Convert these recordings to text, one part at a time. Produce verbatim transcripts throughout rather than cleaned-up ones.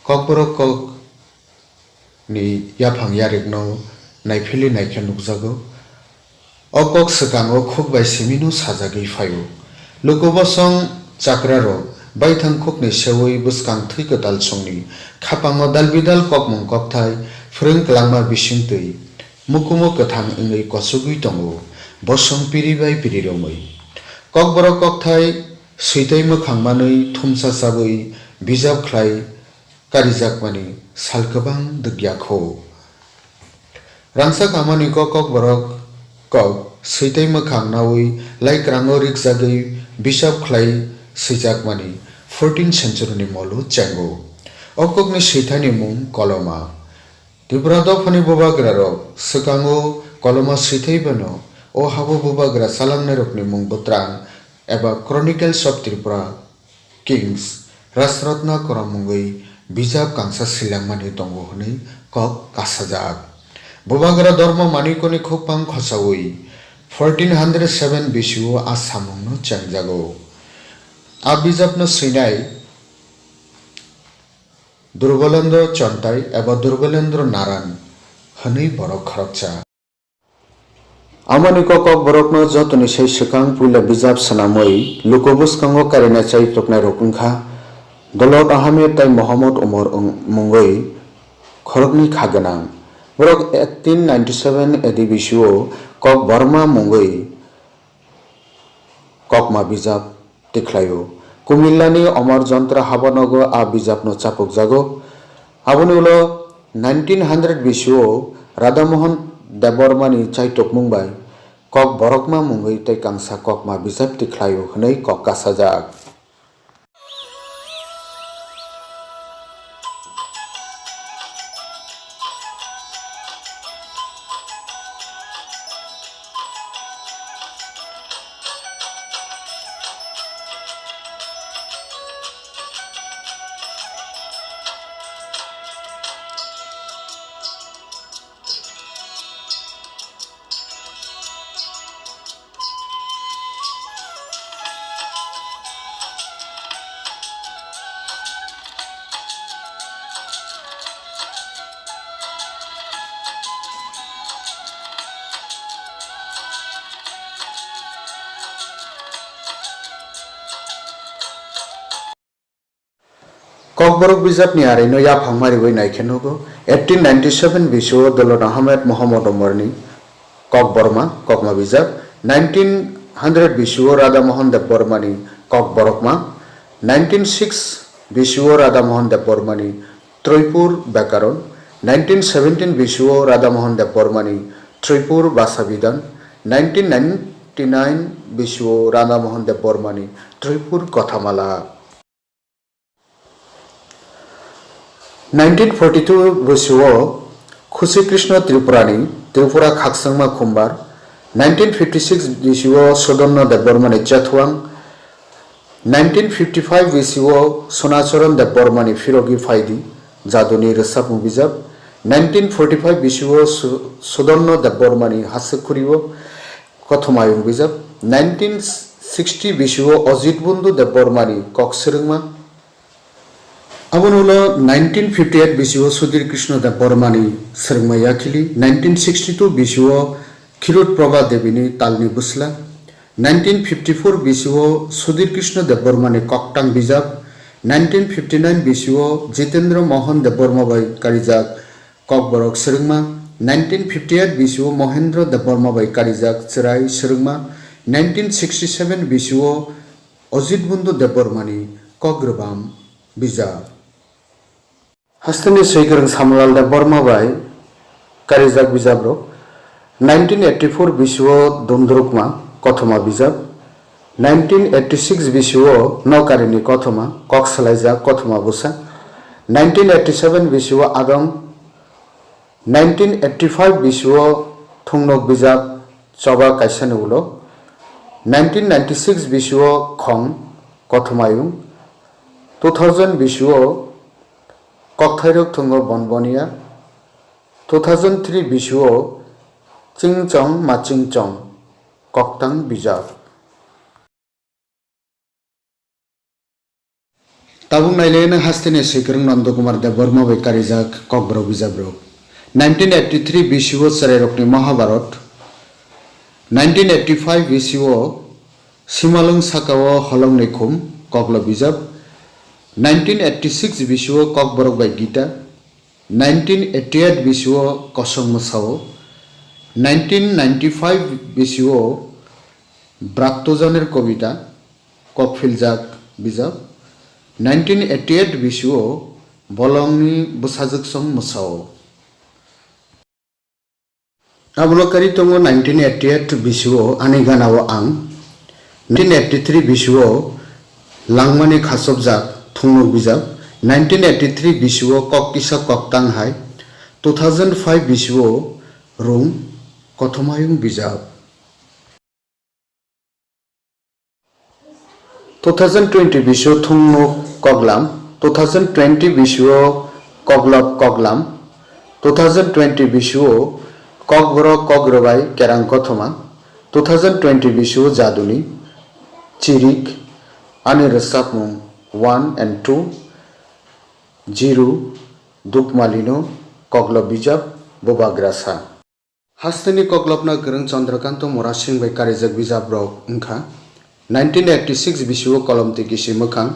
Kokborok kok ni yaphang yarikno naiphili naikhe nukjago. O kok swkango khuk bai simino sajagwi phaio. Lukubosong chakrarok baithang khukni seui bwskang thwi kwtal songni khapango dalbidal kokmung kokthai phrwng kwlangma bisingtwi mukumu kwthang wngwi kochogwi tongo, bosong piri bai piri romwi. Kokborok kokthai switwi mwkhang manwi thumsa chabwi bijap khlai karijakmani sal kwbang dwkya kho. Rangchak amani kok kokborok kok switwi mwkhang naui laikrango rikjagwi bisap khlai swijakmani fourteenth century ni molo chengo. O kokni swithani mung Koloma. Tripura dophani bubagrarok swkango Koloma swithwi bano o habo bubagra chalangnairokni mung bwtrang eba Chronicles of Tripura Kings Rajratna Korom mungwi bijap kangsa swilangmani tongo hwnwi kok kasajak. Bubagra Dharma Manikoni khukphang khochaui fourteen hundred seven bisio a samungno chengjago. A bijapno swinai Durbalendra Chontai eba Durbalendra Naran hwnwi borok khoroksa. Amoni kok kokborokno jotoni sai swkang puila bijap swnamwi luku bwskango karina chai toknairok wngkha Dolot Ahmed tai Mohammed Umar wng-, mungwi khoroknwi kha gwnang. Borok eighteen ninety seven A D bisio Kokborma mungwi kokma bijap tikhlaio. Kumillani Omar Jantra habanogo a bijapno chapukjago. Aboni ulo nineteen hundred bisio Radhamohan Debbarmani chaitokmung bai Kokborokma mungwi tei kangsa kokma bijap tikhlaio hwnwi kok kasajak. Kokborok bijapni areino yaphang mariwi naikhe nugo, eighteen ninety seven bisio Dolot Ahmed Mohammed Omarni Kokborma, kokma bijap, nineteen hundred bisio Radha Mohan Debbarmani Kokborokma, nineteen six bisio Radha Mohan Debbarmani Troipur Bekaron, nineteen seventeen bisio Radha Mohan Debbarmani Troipur Basa Bidan, nineteen ninety nine bisio Radha Mohan Debbarmani Troipur Kothamala. Nineteen forty two bisio Khusi Krishna Tripurani Tripura Khakchangma Khumbar, nineteen fifty six bisio Sudonna Debbarmani Chethuang, nineteen fifty five bisio Sonacharan Debbarmani Phirogi Phaidi, Jaduni Rwchapmung Bijap, nineteen forty five bisio Su-, Sudonna Debbarmani Haswk Khurio, Kothomayung bijap, nineteen sixty bisio Ojit Bundu Debbarmani Kok Swrwngma. Aboni ulo nineteen fifty eight bisio Sudhir Krishna Debbarmani Swrwngma Yakhili, nineteen sixty two bisio Khirut Prabha Debini Talni Bwsla, nineteen fifty four bisio Sudhir Krishna Debbarmani Koktang bijap, nineteen fifty nine bisio Jitendra Mohan Debbarma bai karijak Kokborok Swrwngma, nineteen fifty eight bisio Mohendra Debbarma bai karijak Chwrai Swrwngma, nineteen sixty seven bisio Ojit Bundu Debbarmani Kok Rwbam bijap. Hasteni Swikwrwng Samlal Debbarma bai karijak bijaprok, nineteen eighty four bisio Dundrukma Kothoma bijap, nineteen eighty six bisio Nokarini Kothoma, kok swlaijak Kothoma bwsa, nineteen eighty seven bisio Adong, nineteen eighty five bisio Thungnok bijap choba kaisani ulo, nineteen ninety six bisio Khong Kothomayung, two thousand bisio Kokthairok Thungo Bonbonia, two thousand three bisio Chingchong Machingchong Koktang bijap. Tabuk nailai nang hasteni Swikwrwng Nandakumar Debbarma bai karijak Kokborok bijaprok. Nineteen eighty-three bisio Chwrairokni Mahabharat, nineteen eighty-five bisio Simalwng Sakao Holongni Khum, Koklo bijap, nineteen eighty-six bisio Kokborok bai Gita, nineteen eighty-eight bisio Kosong Mwsao, nineteen ninety-five bisio Braktojaner Kobita, Kokphiljak bijap, nineteen eighty-eight bisio Bolongni Bwsajwksong Mwsao. Abono kari tongo nineteen eighty-eight bisio Ani Ganao Ang, nineteen eighty-three bisio Langmani Khachopjak Thungnuk bijap, nineteen eighty-three bisio Kok Kisa Kok Tang Hai, two thousand five bisio Rung Kothomayung bijap. Two thousand twenty bisio Thungnuk Koklam, two thousand twenty bisio Koklop Koklam, two thousand twenty bisio Kokborok Kokrwbai Kerang Kothoma, two thousand twenty bisio Jaduni Chirik, Ani Rwchapmung one and two, Jiru, Dukmalino Koklo bijap, Bubagrasa. Hasteni koklopna kwrwng Chandrakanta Murasing bai karijak bijaprok wngkha, nineteen eighty-six bisio Kolomti Kisi Mwkhang,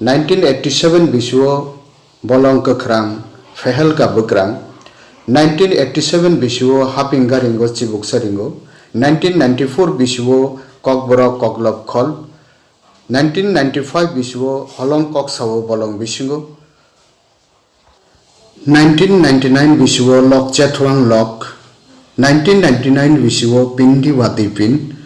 nineteen eighty-seven bisio Bolong Kwkhrang Phehelka Bwkrang, nineteen eighty-seven bisio Hapinga Ringo Chibuksa Ringo, nineteen ninety-four bisio Kokborok Koklop Khol, nineteen ninety-five bisio Holong Koksao Bolong Bisingo, nineteen ninety-nine bisio Lok Chethulang Lok, nineteen ninety-nine bisio Pindi Wati Pin,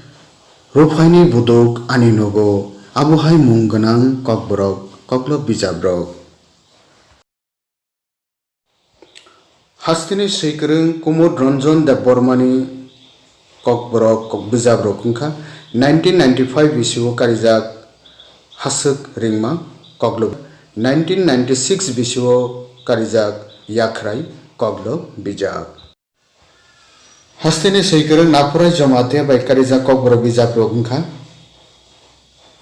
Ruphaini Buduk Ani Nogo, abohai mung gwnang Kokborok Koklop bijaprok. Hasteni swikwrwng Kumud Ranjan Debbarmani Kokborok kok bijaprok wngkha, nineteen ninety-five bisio karijak Haswk Ringma Koklo, nineteen ninety-six bisio karijak Yakhrai Koklo bijap. Hasteni swikwrwng Naphurai Jamatia bai karijak Kokborok bijaprok wngkha,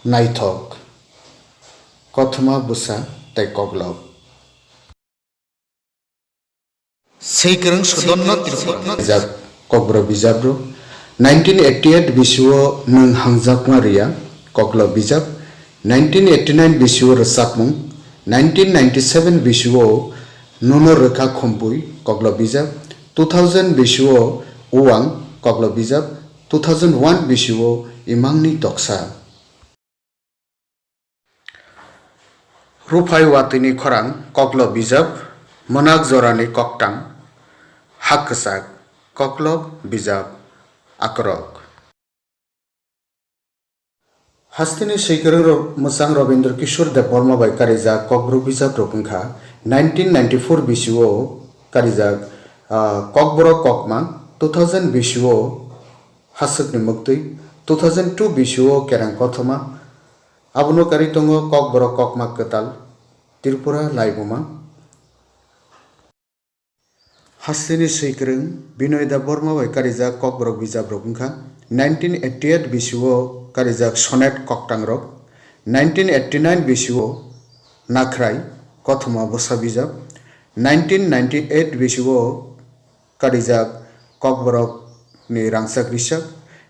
Naithok, Kothoma Bwsa tei Koklop. Swikwrwng Sudonna Tripura. Jak Kokborok bijaprok, nineteen eighty-eight bisio Nwng Hangjakma Riya, Koklo bijap, nineteen eighty-nine bisio Rwchapmung, nineteen ninety-seven bisio Nono Rwkha Khumpui, Koklo bijap, two thousand bisio Uwang, Koklo bijap, two thousand one bisio Imangni Toksa. Ruphai watwini khorang Koklo bijap, Mwnak jorani koktang, Hak kwchak, Koklo bijap, Akrok. Hasteni swikwrwng ro-, mwchang Robindra Kishore Debbarma bai karijak Kokborok bijaprok wngkha, nineteen ninety-four bisio karijak, ah, Kokborok Kokma, two thousand bisio Haswkni Mwktwi, two thousand two bisio Kerang Kothoma, abono karwi tongo Kokborok Kokma Kwtal, Tripura Laibuma. Hasteni swikwrwng Binoy Debbarma bai karijak Kokborok bijaprok wngkha, nineteen eighty-eight bisio karijak Sonnet Koktangrok, nineteen eighty-nine bisio Nakhrai Kothoma Bwsa bijap, nineteen ninety-eight bisio karijak Kokborokni Rangchak Risak,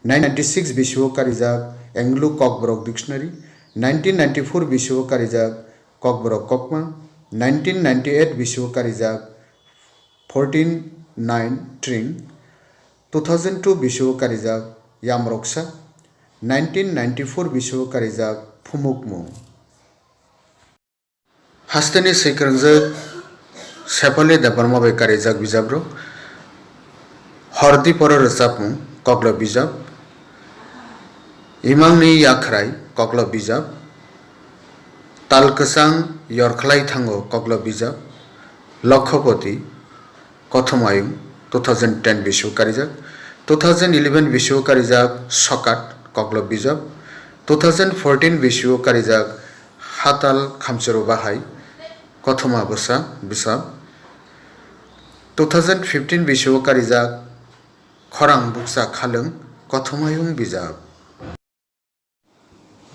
nineteen ninety-six bisio karijak Anglo Kokborok Dictionary, nineteen ninety-four bisio karijak Kokborok Kokma, nineteen ninety-eight bisio karijak Fourteen Nine Tring, two thousand two bisio karijak Yamroksa, nineteen ninety-four bisio karijak Phumukmung. Hasteni swikwrwngjak Sefali Debbarma bai karijak bijaprok, Hordi Poro Rwchapmung, Koklo bijap, Imangni Yakhrai, Koklo bijap, Tal Kwchang Yorkhlai Thango, Koklo bijap, Lokhopoti, Kothomayung, two thousand ten bisio karijak, two thousand eleven bisio karijak Sokat, Koklo bijap, two thousand fourteen bisio karijak Hatal Khamchoro Bahai, Kothoma Bwsa, Bwsa, two thousand fifteen bisio karijak Khorang Bukcha Khalwng, Kothomayung bijap.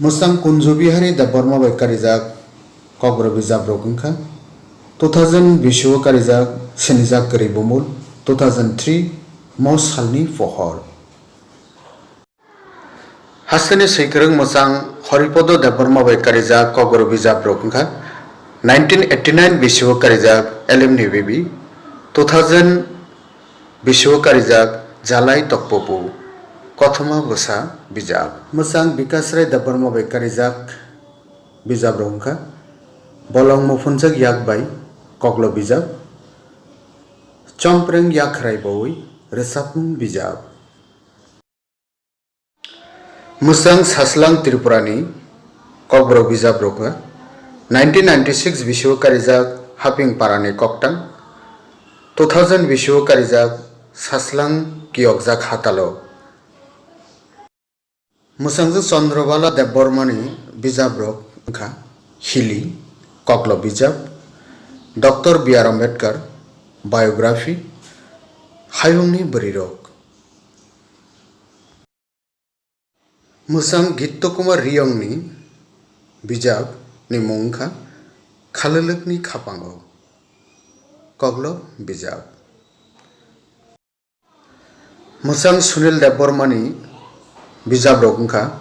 Mwchang Kunju Bihari Debbarma bai karijak Kokborok bijap rok wngkha two thousand bisio karijak Sinijak Kwrwi Bumul, two thousand three Mo Salni Pohor. Hasteni swikwrwng mwchang Horipodo Debbarma bai karijak kokborok bijap rok wngkha nineteen eighty nine bisio karijak Elemni Bibi, two thousand bisio karijak Jalai Tokpopu, Kothoma Bwsa bijap. Mwchang Bikasrai Debbarma bai karijak bijap rok wngkha Bolong Muphunjak Yak bai Koklo bijap, Chompreng Yakhrai Bowi Rwchapmung bijap. Mwchang Saslang Tripurani kokborok bijap rok wngkha nineteen ninety six bisio karijak Haping Parani Koktang, two thousand bisio karijak Saslang Kiyokjak Hatalo. Mwchangju Chandra Bala Debbarmani bijap rok wngkha Hili, Koklo bijap, Doctor B R Ambedkar, Biography, Hayungni Bwrwirok. Mwchang Gitto Kumar Riyongni bijap ni mung wngkha Khalwlwkni Khapango, Koklo bijap. Mwchang Sunil Debbarmani bijap rok wngkha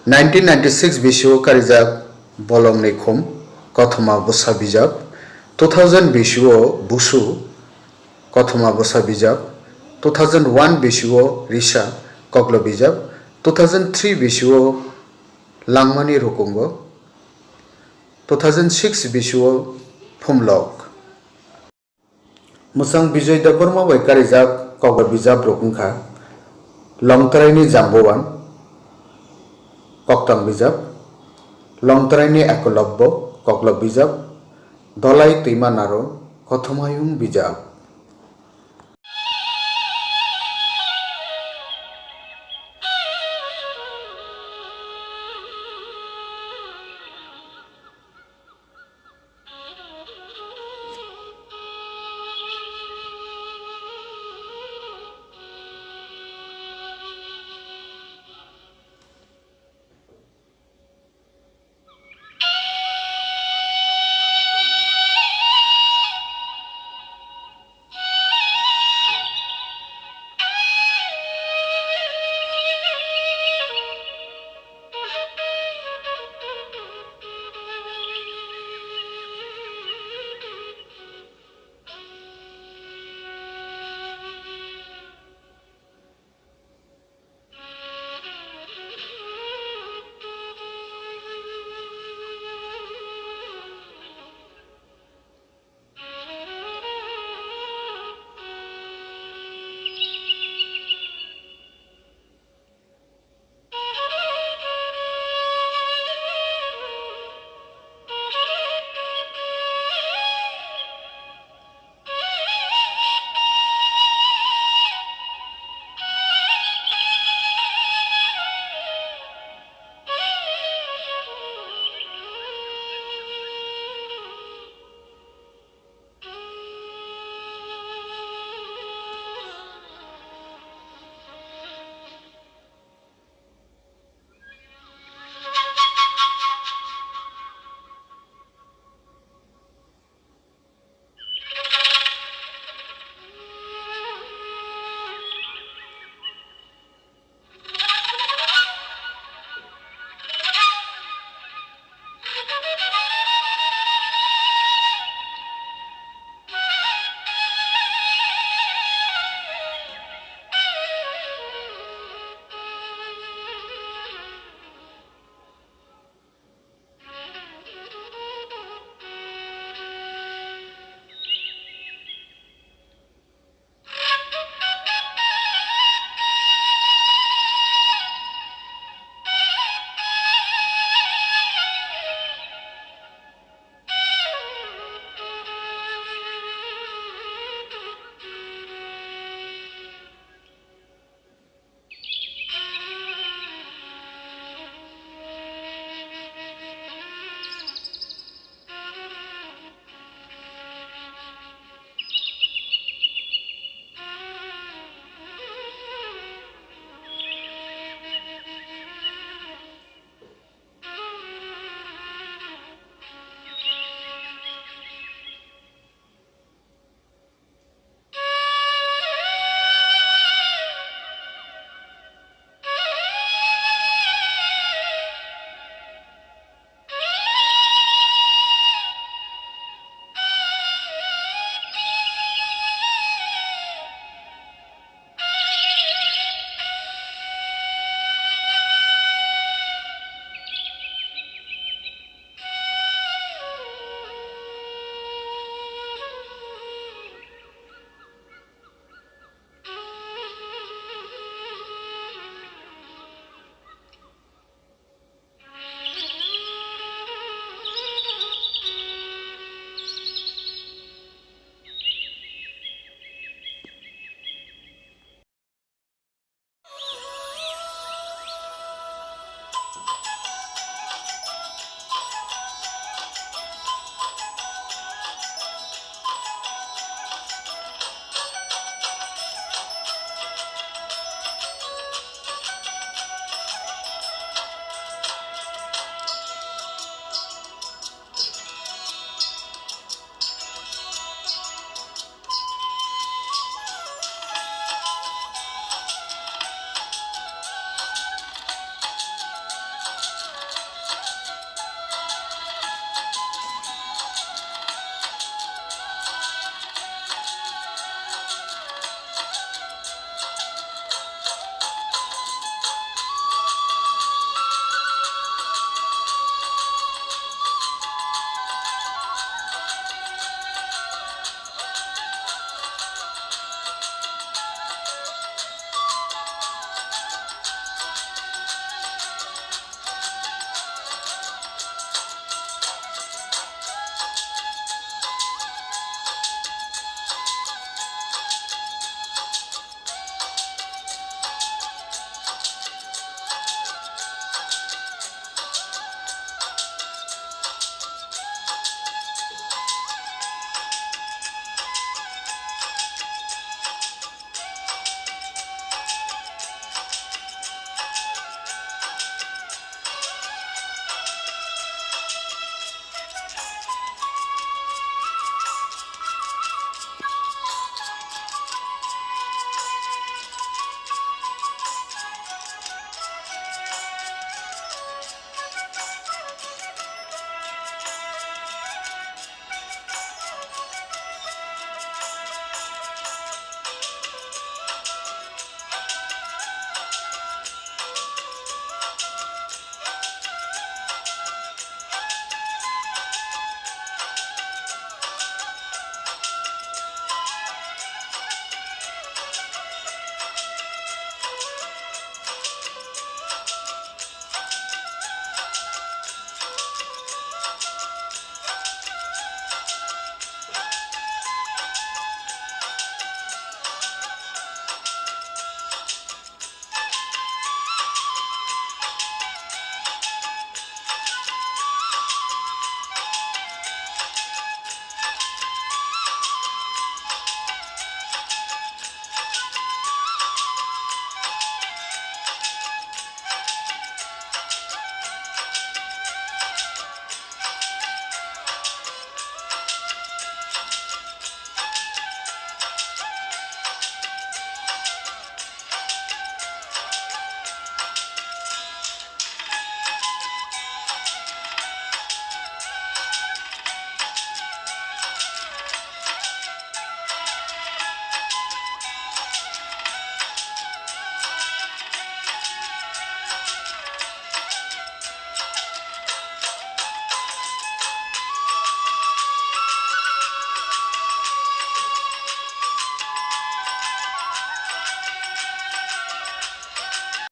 nineteen ninety six bisio karijak Bolongni Khum, Kothoma Bwsa bijap, two thousand bisio Busu, Kothoma Bwsa bijap, two thousand one bisio Risa, Koklo bijap, two thousand three bisio Langmani Rukungo, two thousand six bisio Phumlok. Mwchang Bijoy Debbarma bai karijak kokborok bijap rok wngkha Longtraini Jambowan, Koktang bijap, Longtraini Ekolobbo, Koklo bijap, Dolai Twima Naro, Kothomayung bijap.